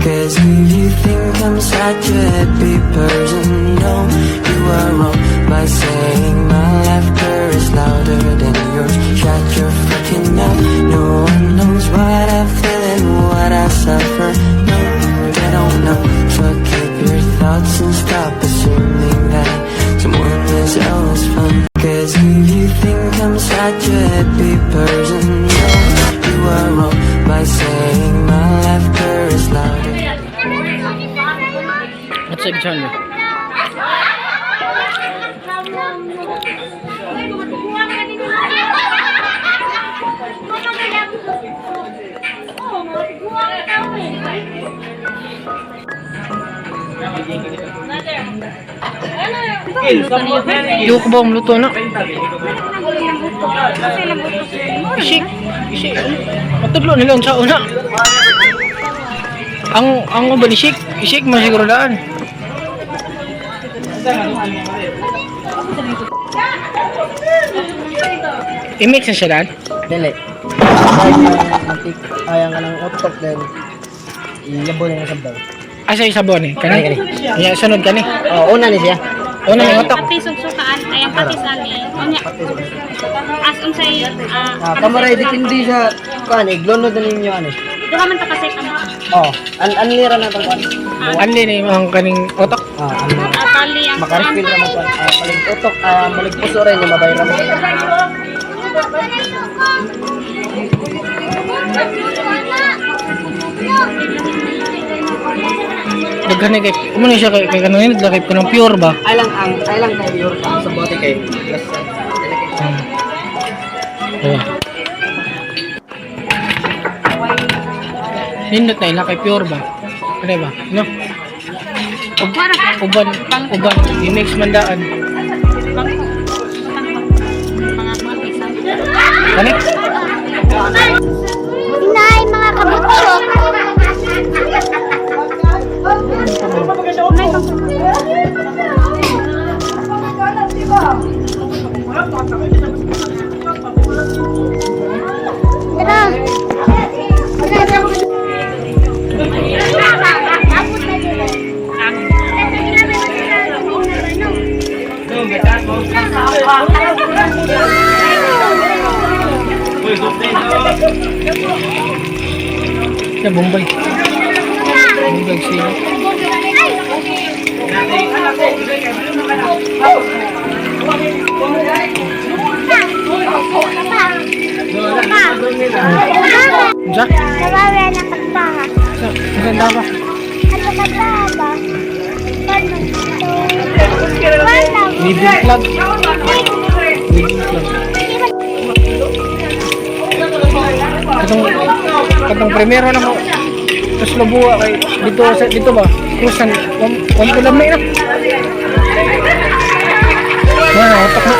'Cause if you think I'm such a happy person, no, you are wrong by saying my laughter is louder than yours. Shut your freaking mouth. No one knows what I feel and what I suffer. No, they don't know. So keep your thoughts and stop assuming that someone is always fun. 'Cause if you think I'm such a happy person, no, you are wrong by saying my laughter is louder. What's up, John? Yung ko ba ang luto na? Isik, isik. Matudlo nila sa una. Ang uban isik, isik man siguro daan. I-mix na siya daan? Dili. Ay, ang kanang utok then iyabo na sa sabaw. Asa yung sabon eh? Kani? Kani, Ya, sunod kani. Oh, una ni siya. Una yung utok. Pati sugsukaan, ay ang patis ani. Unya. As unsay Ah, kamo ra depende sa kuan, iglunod na ninyo ani. Duha man ta kasi kamo. Oh, an anlira na tong kuan. Anli ni ang kaning utok. Ah, anli. Atali ang Maka-refill ra mo kuan. Ah, palig utok, ah, malig puso ra ni mabay ra mo. Daghan ni kay umo ni siya kay kanang nila kay kanang pure ba? Ay lang ang ay lang kay pure sa bote kay plus dili kay Oh. Nindot na ila kay pure ba? Ano ba? No? Uban, uban, i-mix man daan. Mga kuan isa. Kani? Inay, mga kabutsok. Tara. Tara. Ya, Bombay. Bombay sila. Unsa? Nawawa na kanta. Sa, ang ganda ba? Ano kanta ba? Paano ito? Wala. Living plug. Living plug. Katong primero na ko. Tapos lubuwa kay dito sa dito ba? Cruise wan ko lamay na. Wala utak na.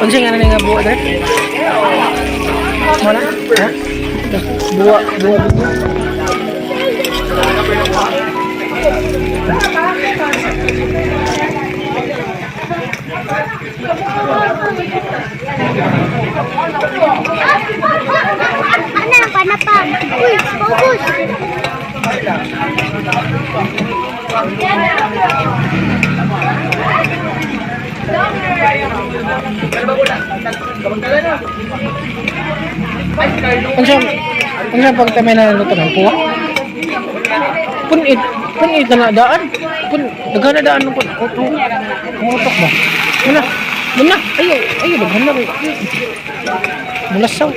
Unsa nga na nga buwa dre? Wala? Ha? Tas buwa, buwa dito. Ano ang panapag? Uy, focus! Unsa unsa pagtamay na luto ng puwa? Punit, punit na daan. Pun daghan na daan pun utok. Utok ba? Muna. Muna. Ayo, ayo daghan na kay. Mulasaw.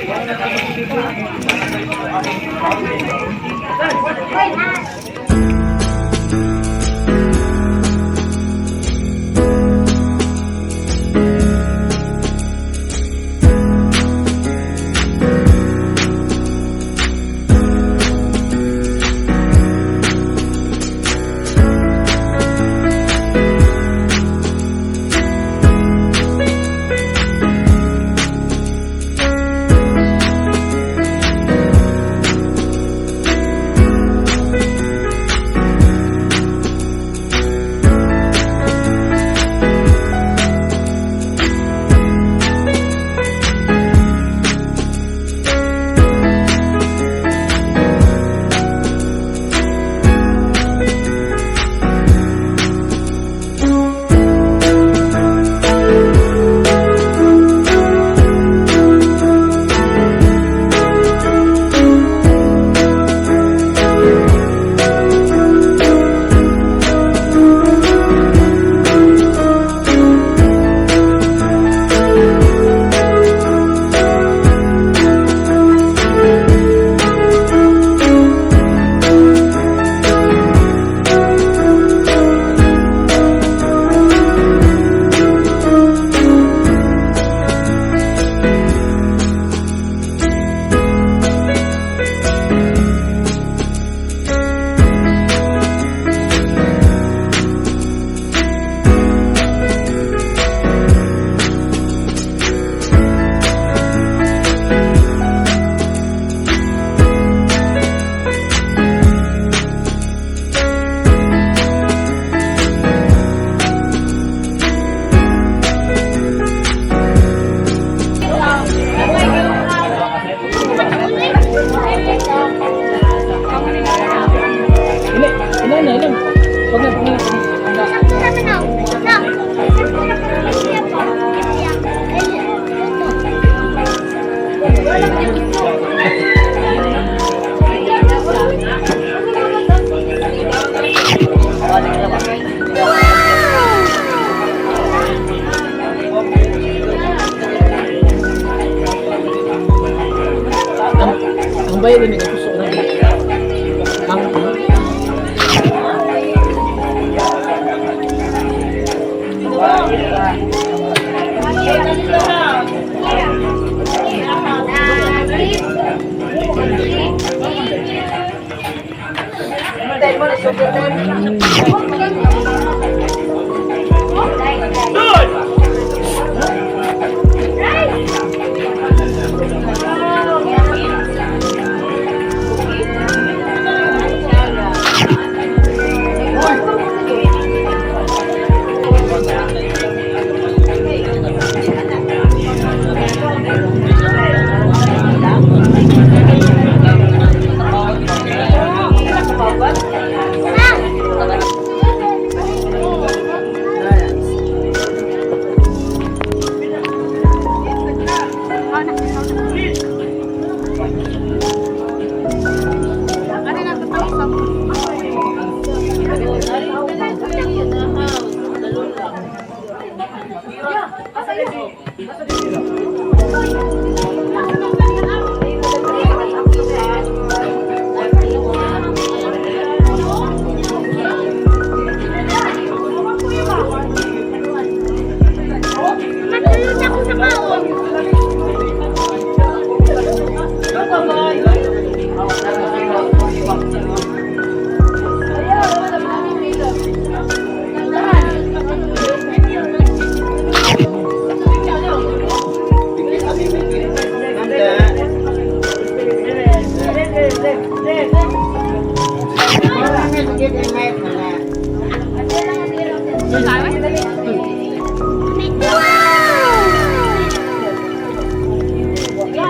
Ang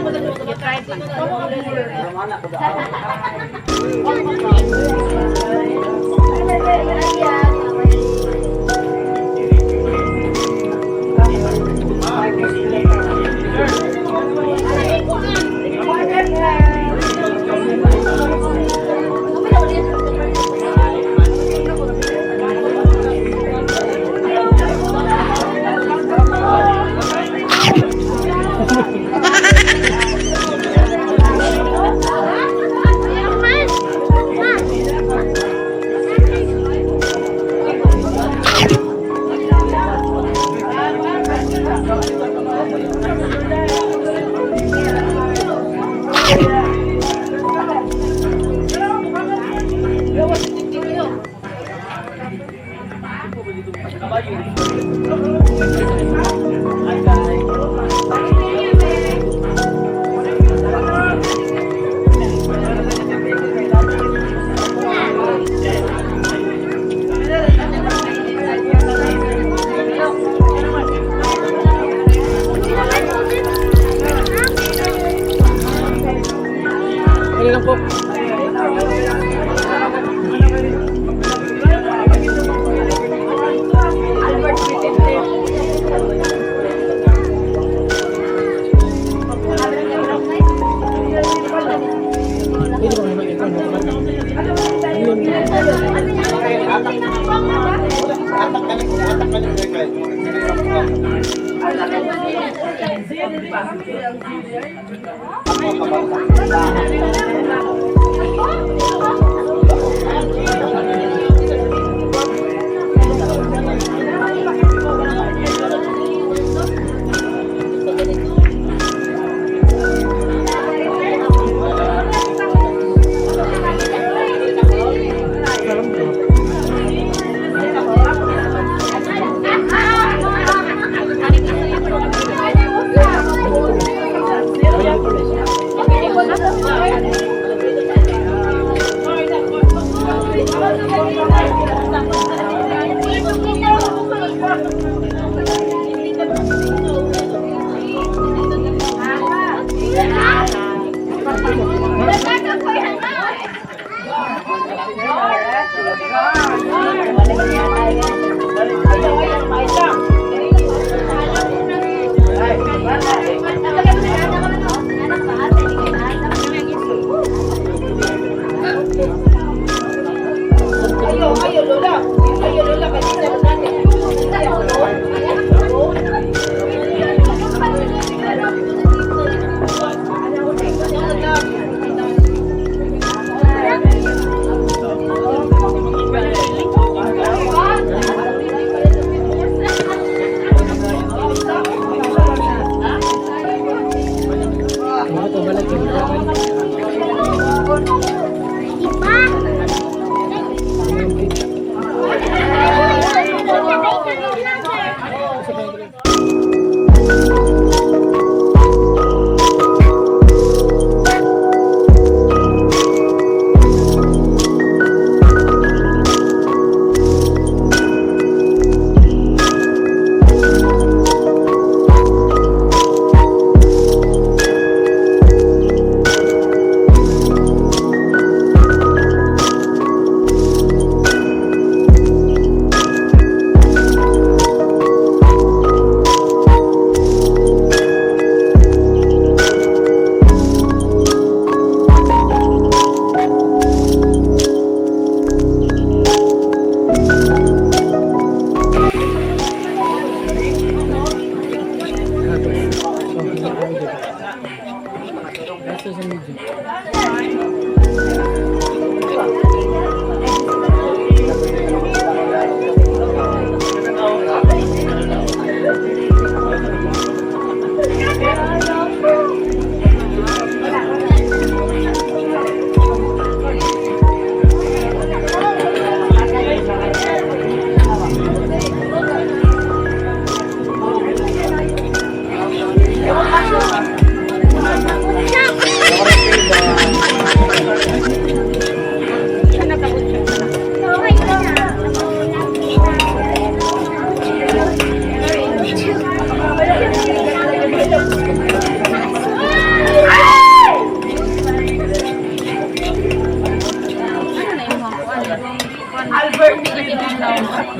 Matulog ako sa kaon. Ano lang po? Pwede ba may ikaw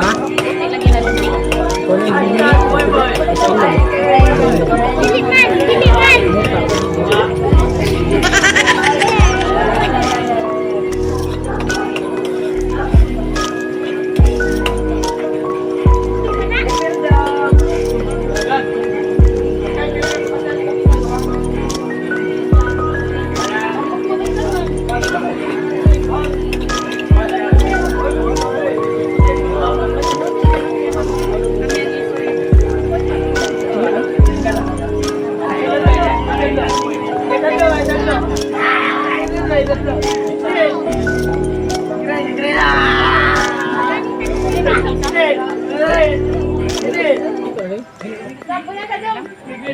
Ha? Kunin mo. Dili man, dili man.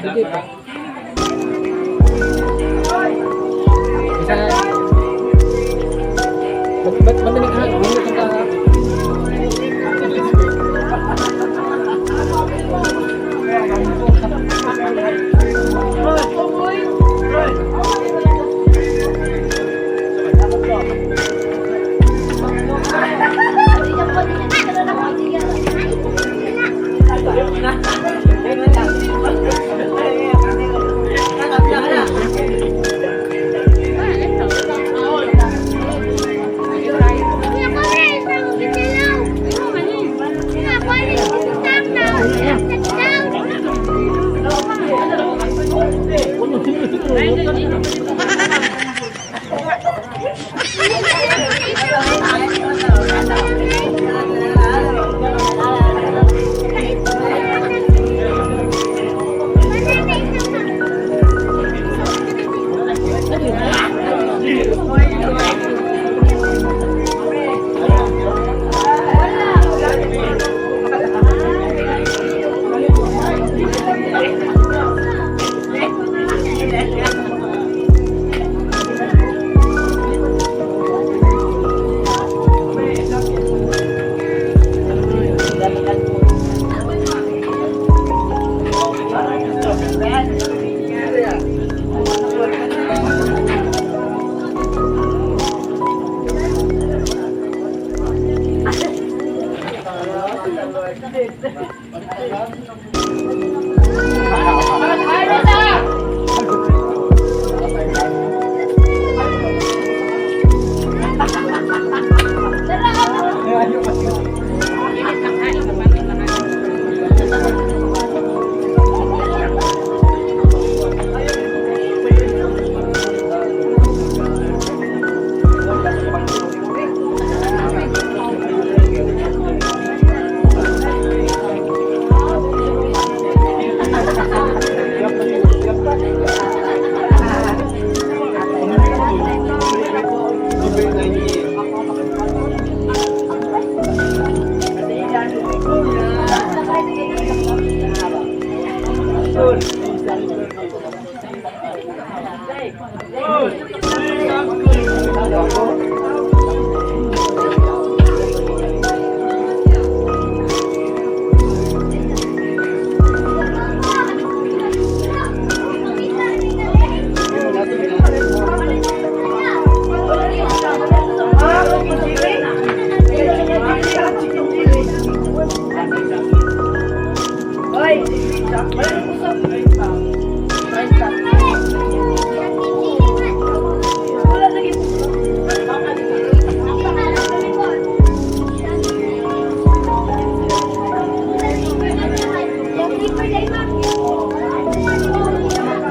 Sige pa. Isa. Ba't ba't ba't ka? Ba't ka? Kuya Kore, sa Bitilaw. Kuya Kore, down down.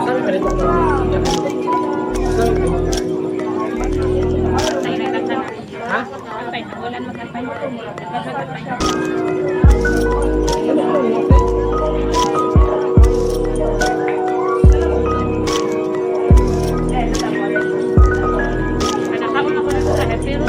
Sabi pa rin. Ha? Wala na magantay. Magantay. Nakaon ako na sa pero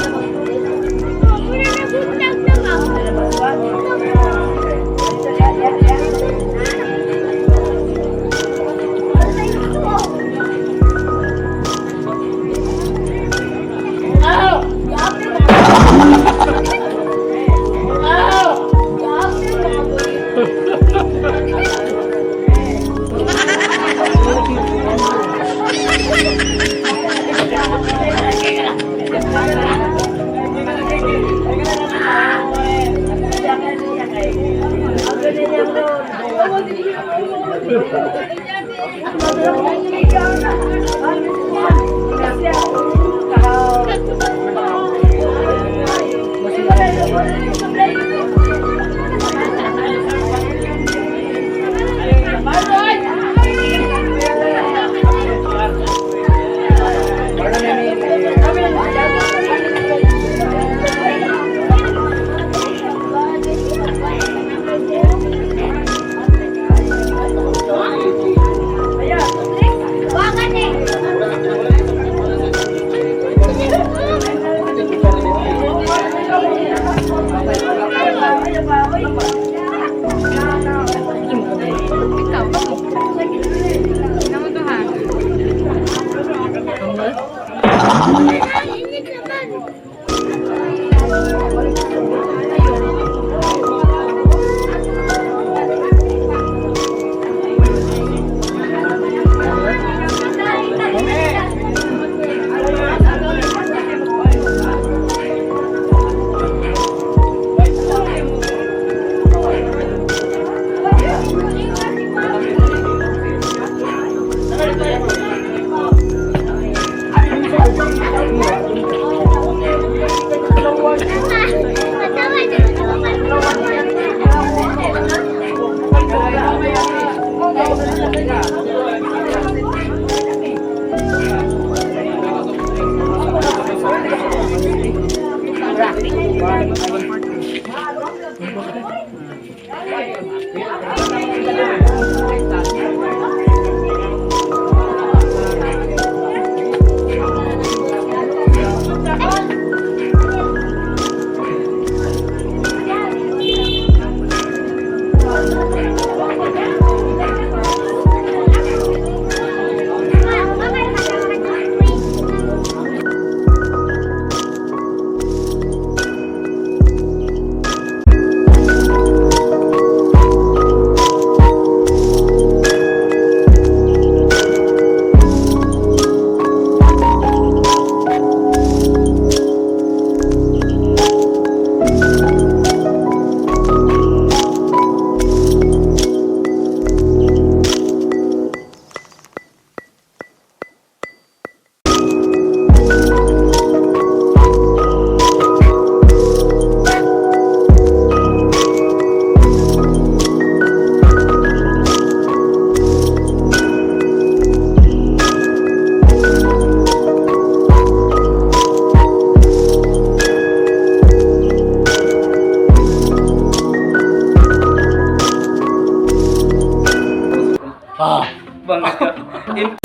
Ikaw, kamo. Namo to ha. Init naman. Bangga.